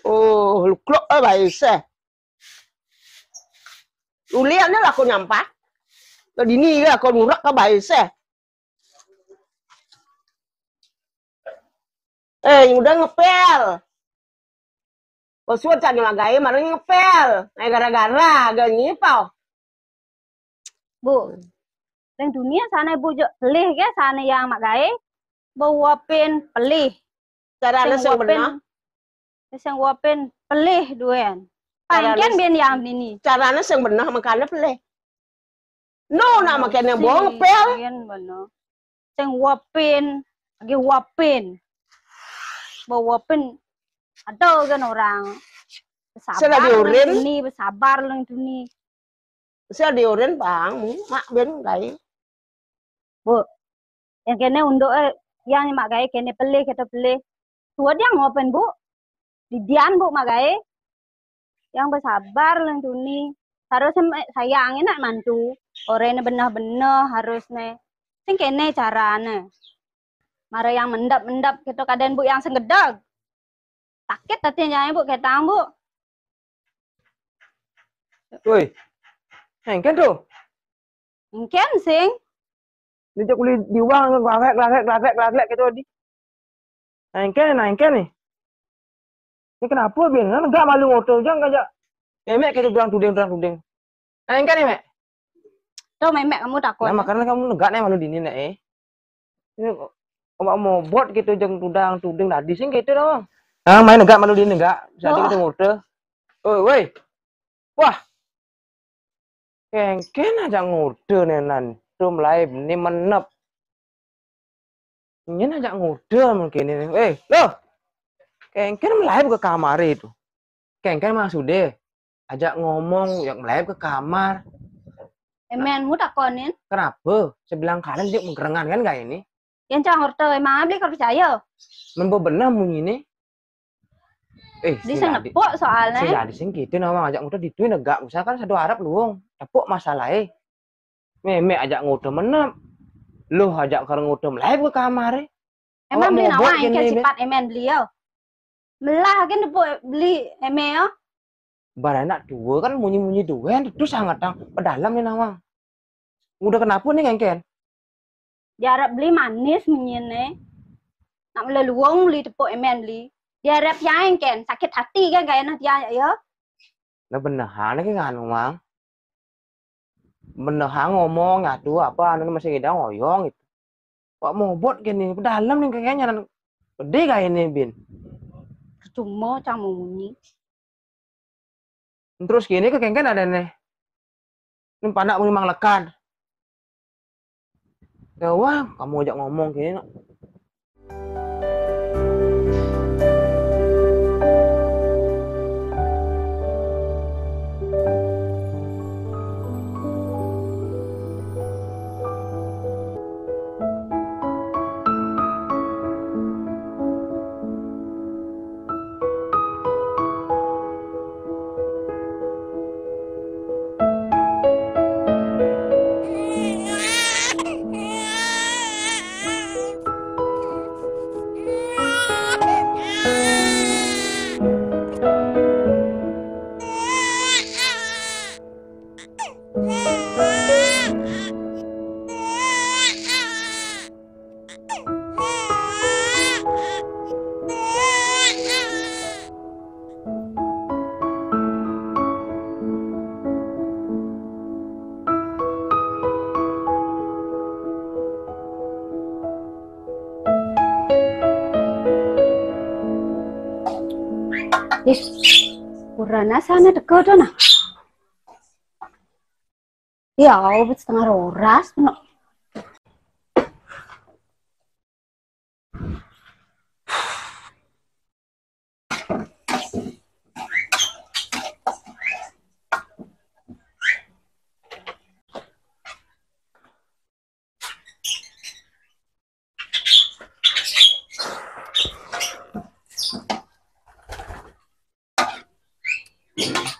Oh, luklok eh bae seh. Uliannya lah kau nyampat. Ke dini ya kau nurak ke bae seh. Eh, yang udah ngepel. Bos suat cari magae malah ngepel. Nah, gara-gara gak nyipau. Bu, yang dunia sana bu jo pelih ke sana yang magae. Bau wapin pelih. Caranya sing benar. Sing wapin pelih duen. Paling kan ben yang ini. Caranya sing benar makanya pelih. No, nak makanya bau ngepel. Sing wapin, lagi wapin. Bau wapin. Ada kan orang. Salah diorin. Ini bersabar lang dunia. Sel diorin bang, mak ben gae. Bu, yang kene unduk eh, yang mak gae kene pelih kita pelih. Tuat yang ngopen bu, didian bu mak gae. Yang bersabar lang tuni. Harus sayang enak mantu. Orangnya benar-benar harus ne. Sing kene carane. Mara yang mendap-mendap kita keadaan bu yang senggedag. Sakit hatinya bu ketang bu. Woi, engken tuh. Engken sing. Ini cek uli diwang glarek glarek glarek glarek gitu di. Engken, engken nih. Ini kenapa biar kan enggak malu ngotor jang aja. Emek kita bilang tuding bilang tuding. Engken nih mek. Tuh memek kamu takut. Nah, makanya kamu negak nih malu dini nek eh. Ini kok mau bot gitu jeng tudang tuding tadi sing gitu dong. Nah, main negak malu dini negak. Bisa kita ngotor. Oh, woi. Wah. Kengken aja ngode nenan. Tuh mulai ini menep. Ini aja ngode mungkin ini. Eh, loh. Kengken mulai ke kamar itu. Kengken maksudnya ajak ngomong yang mulai ke kamar. Emenmu takonin. Kenapa? Sebilang kalian dia mengkerengan kan gak ini? Yang cang orte emang beli kau percaya. Membo benar munyi ini. Eh, di sing nepuk soalnya. Sing tadi sing gitu nama ajak muter dituin negak misalkan satu Arab luung tepuk masalahnya. Memek ajak ngutem menep. Loh ajak karo ngutem live ke kamar. Emang beli nawa engke sifat emen beliau. Melah kan tepuk beli eme yo. Baranak dua kan munyi-munyi dua terus sangat tang pedalam nih nawang. Udah kenapa nih engken? Diarep beli manis menyine. Nak meleluong beli tepuk emen beli. Diarep yang engken sakit hati kan gak enak dia ya. Nah beneran lagi nganu mang. Beneran ngomong nyatu apa anu masih ngidang ngoyong gitu. Pak mobot gini, dalam nih kayaknya gede kayak ini bin. Cuma cang mau munyi. Terus gini ke kengken ada nih. Ini panak mau manglekan. Ya wah, kamu ajak ngomong gini. Ih, ora ana sane teka to nah. Ya, wis setengah rolas no.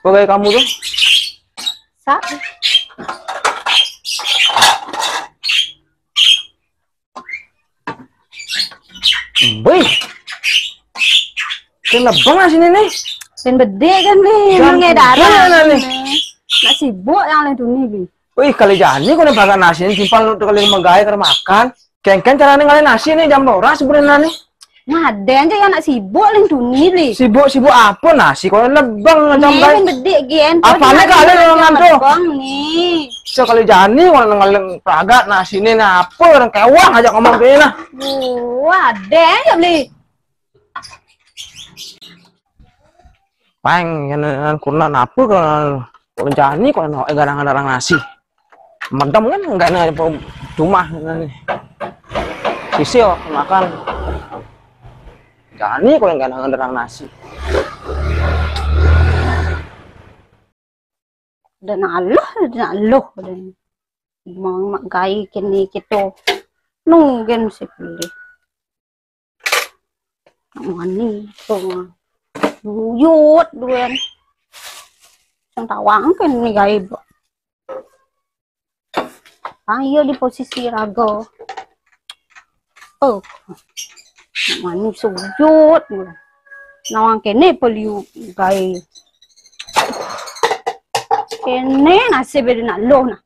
Apa gaya kamu tuh? Sa? Wih. Kena banget sini nih. Pen bede kan, Bli. Jam Emang ngedaran. Berapa nih? Nak sibuk yang lain dunia, Bli. Wih, kali jani kau nih pakai nasi ini simpel untuk kalian menggawe ke makan. Kengken carane ngale nasi nih jam rolas sebenarnya nih. Ngaden aja ya nak sibuk ling tuni li. Sibuk-sibuk apa nasi kok lebeng jam Nih, kae. Pen bedik gen. Apane kali lengan tuh? Lebeng nih. Sekali jani kok ngale pragat nasi nih, nah apa orang kewang aja ngomong kene nah. Wah, ada aja beli. Peng, kene kurna napa ke jani kok eno, eh, garang-garang nasi. Medem kan enggak ada apa cuma nih. Sisi kok makan. Jani kok enggak ada nasi. Dan Allah, dan Allah, dan mang mak gai kene kito nunggen si beli. Mani tuh buyut duen. Sing tawang kan ni gaib. Ayo di posisi raga. Oh. Mani sujud. Nawang kene peliu gaib. Kene nasib dia nak loh nah.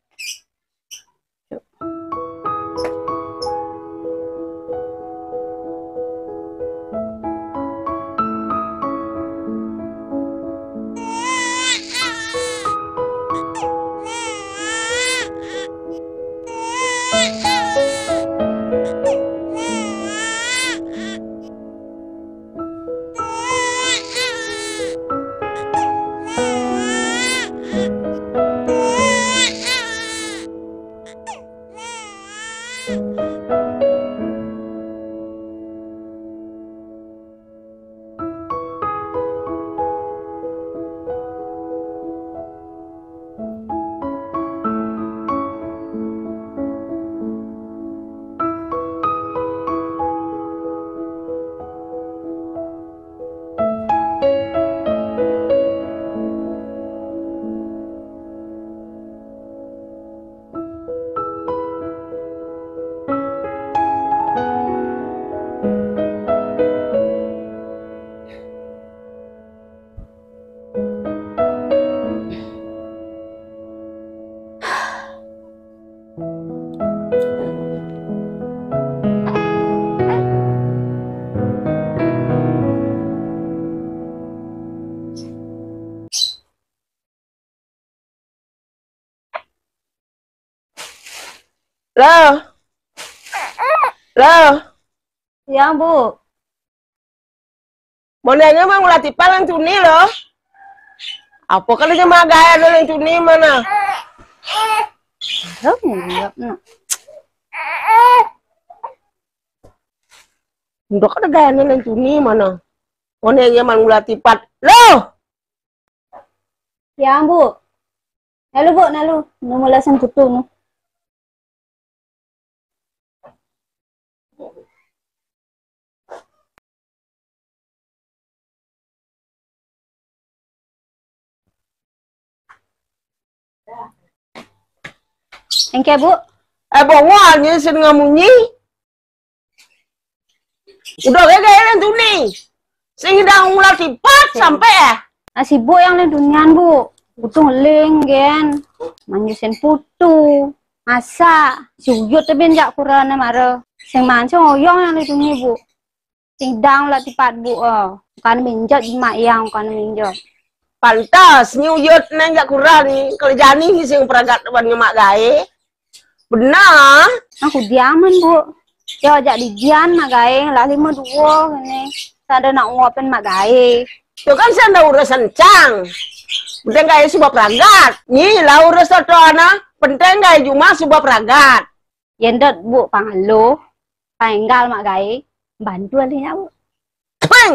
Loh. Loh. Ya, Bu. Monenge mang ulah tipa leng tuni loh. Apa kali dia magaya leng tuni mana? Loh, ngeliat, nak. Ndok ada gaya leng tuni mana? Monenge mang ulah tipat. Loh. Ya, Bu. Nalu, Bu, nalu. Nu melasan kutu, nu. Engke, Bu. Eh, bongol, nyi, sing ngamunyi. Udah gege leng tuni. Sing udah ngulah tipat sampai ya. Ah, sibuk yang leng tunian, Bu. Butuh leng, gen. Manjesen putu, masak, si Uyut tebin jak kuranne mare. Sing mancung oyong yang ditungi, Bu. Sing dang lah tipat, Bu, eh. Kan minjot mak yang kan minjot. Pantas, ni Uyut nang jak kuran, kalau jani ni sing peragat wan nyemak gae. Benar. Aku diaman, Bu. Ya, jak dijian mak gae, lah lima dua ngene. Sada nak nguapin mak gae. Tu kan sanda urusan cang. Penting gae suba peragat. Ni lah urus toto ana, penting gae juma suba peragat. Yendet, Bu, pangalo, panggal mak gae, bantu alih nyak, Bu. Peng!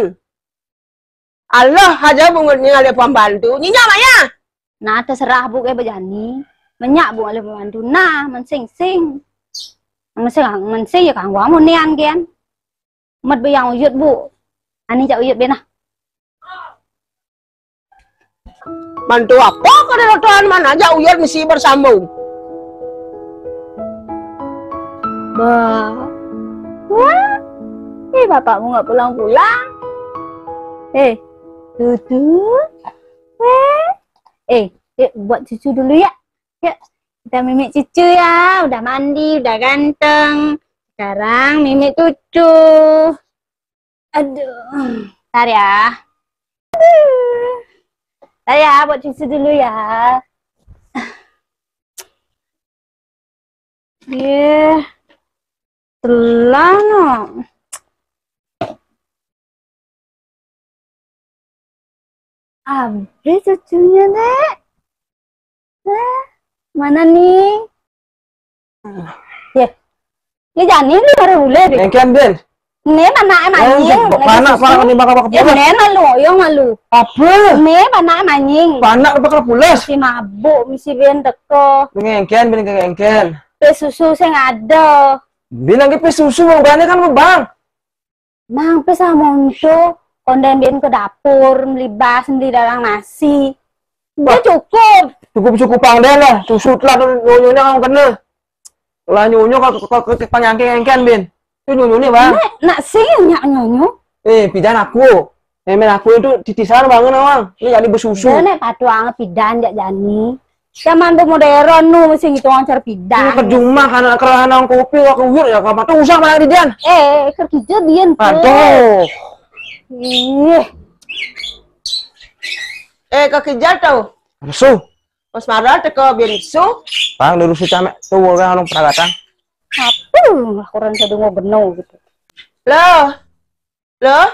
Allah aja bungut ni ngalih pembantu. Nyinya maya. Nah, terserah, Bu, gae bejani. Menyak, Bu, ngalih pembantu. Nah, mensing-sing. Mensing, mensing ya kanggo amun nian, gen. Met beyang Uyut, Bu. Ani jak Uyut benah. Mantu apa kada lo tuan mana aja Uyut mesti bersambung. Bah. Wah. Eh, bapakmu nggak pulang-pulang. Eh, Tutu. Eh, eh, buat cucu dulu ya. Yuk, kita mimik cucu ya. Udah mandi, udah ganteng. Sekarang mimik cucu. Aduh. Ntar ya. Aduh. Ntar ya, buat cucu dulu ya. Ye, telah no. Habis cucunya, Dek. Eh, mana nih? Ye, ini jani ni baru boleh, Dek. Engken, Bin. Nih, panake manying. Panak, panak, ini bakal bakal pulas. Nih, malu, yo malu. Apa? Nih, panake manying. Panak bakal pulas. Si mabuk, misi ben teko. Engken, Bin, engken. Pis susu sing ada. Bin lagi pis susu, Bang, banyak kan, Bang. Mang, pis sama untuk konden bin ke dapur, beli bas, beli dagang nasi. Udah cukup. Cukup-cukup pang deh lah. Susut lah, nyonyonya kan kena. Lah nyonyo ke, ke, ke, ke panyangking engken, Bin. Itu nyonyonya, Bang. Nek, nak sing nyak nyonyo. Eh, pidan aku. Memen aku itu titisan bangun, Bang. Ini jadi besusu. Nek patuang pidan jak jani. Zaman tu modern nu mesti ngitung ancar pidan. Ini kejumah anak kerana kopi, wak uyur ya, kapan tuh usah malah di dian. Eh, kerja dian tu. Aduh. Ih. Eh, kekejal tau. Rusuh. Pas marah teko bin su. Bang, dulu si camek tu orang anu peragatan. Apa? Kurang sedungo geno gitu. Loh. Loh.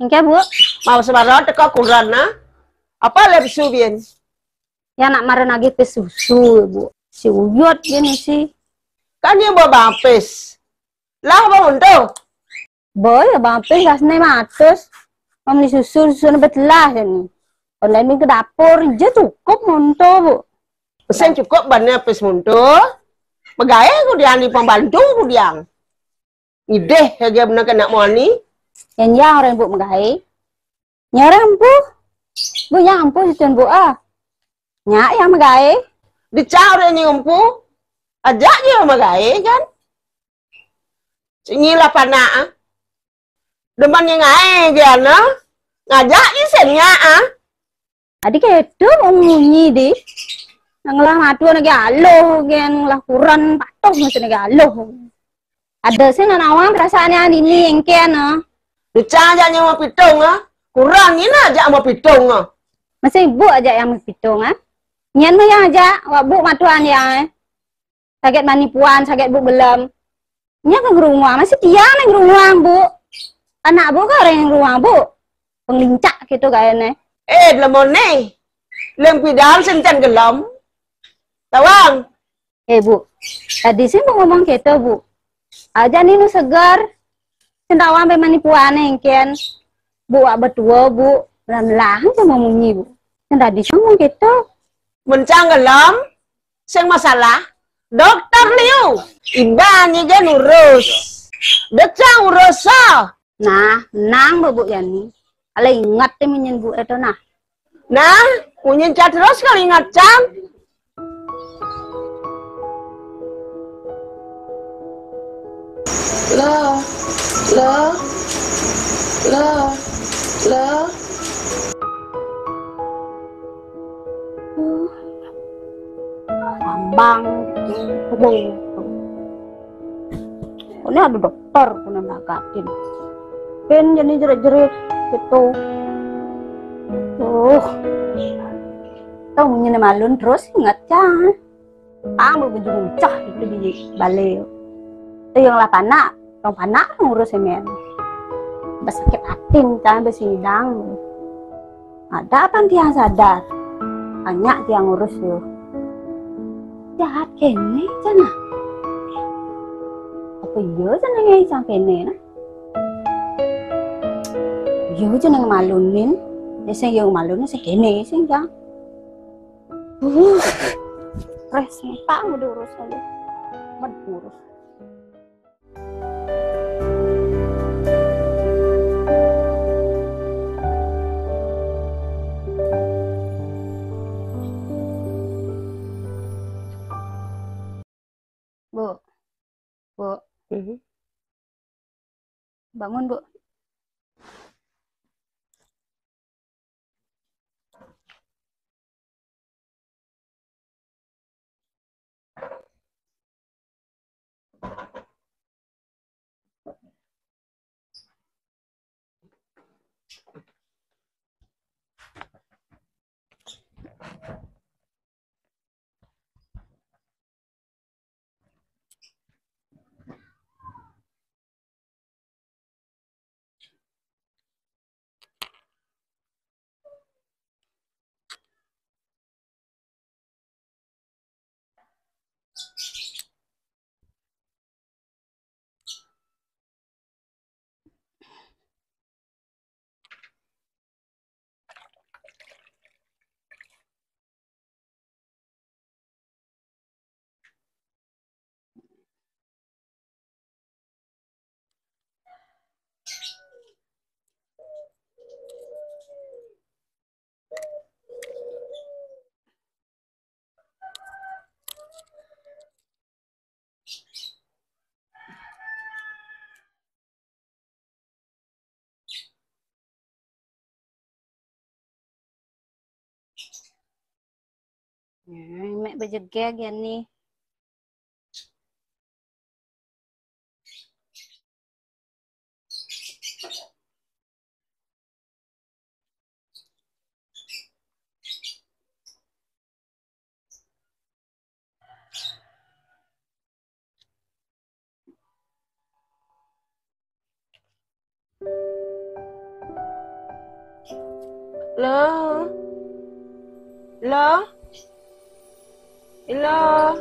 Engke, Bu. Mau semara teko kuran, nah. Apa le bisu bin? Ya nak mara nagih pis susu, Bu. Si Uyut gini sih. Kan ya bawa bapis. Lah, bawa untuk. Boy, ya bapis kasne matus. Membeli susu, susu betelah ini. Online ke dapur, je cukup monto, Bu. Pesen cukup bannya pis monto. Pegawe ku diang di pembantu ku diang. Ideh aja bener kena muani. Yang ya orang Bu megai. Nya orang empu. Bu, nya empu situn Bu ah. Nya yang megai. Dicak orang ni empu. Ajak je megai kan. Nyilah panak ah. Demen yang ngai je ana. Ngajak je senya ah. Adi keto wong munyi di. Nang lah matu nagi aluh gen, nang lah kuran patuh mesti nagi aluh. Ada sih nang awang perasaannya dini engken ah. Duca aja nyawa pitung ah. Kuran ni nak aja sama pitung ah. Masih ibu aja yang pitung ah. Nyan mah yang aja, wak bu matuan yang eh. Saget mani puan, saget bu gelem. Nya ke gerunguang, masih tiang nang gerunguang, Bu. Anak Bu ke orang yang gerunguang, Bu. Penglincak gitu kayaknya. Eh, lemon nih. Lem pidal sencan gelem. Tawang. Eh, Bu. Tadi sih mau ngomong gitu, Bu. Aja nih nu segar. Sentawa ampe mani puane engken. Bu wak betua, Bu. Melah-melah aja mau munyi, Bu. Sing tadi sing ngomong gitu. Mencang gelem, sing masalah. Dokter liu. Iban ni gen urus. Decang urus so. Nah, menang, Bu, Bu Yani. Kalau ingat deh munyin Bu itu, nah. Nah, munyin cat terus kalau ingat, Cang. Lah, lah, lah, lah. Bang, gitu. Ini ada dokter, punah nagatin. Pin jadi jerit-jerit gitu. Tuh. Tau munyi malun terus inget, Cang. Pang bebujung cah itu di balai. Itu yang lah panak, orang panak ngurus semen. Besakit hati, Cang, besidang. Ada apa tiang sadar? Banyak tiang ngurus yo. Jahat kene, Cang. Apa iya, Cang, nang Cang kene, nah? Iya, Cang, nang malunin. Ya, sing yo malunin, sing kene, sing, Cang. Uh, stres, Pak, udah urus aja. Med urus. Bu, Bu, Mhm. Bangun, Bu. Nah, mek bejegeg ya nih. Lo. Lo. Lo.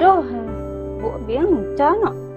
Aduh, Bu Biang, cano.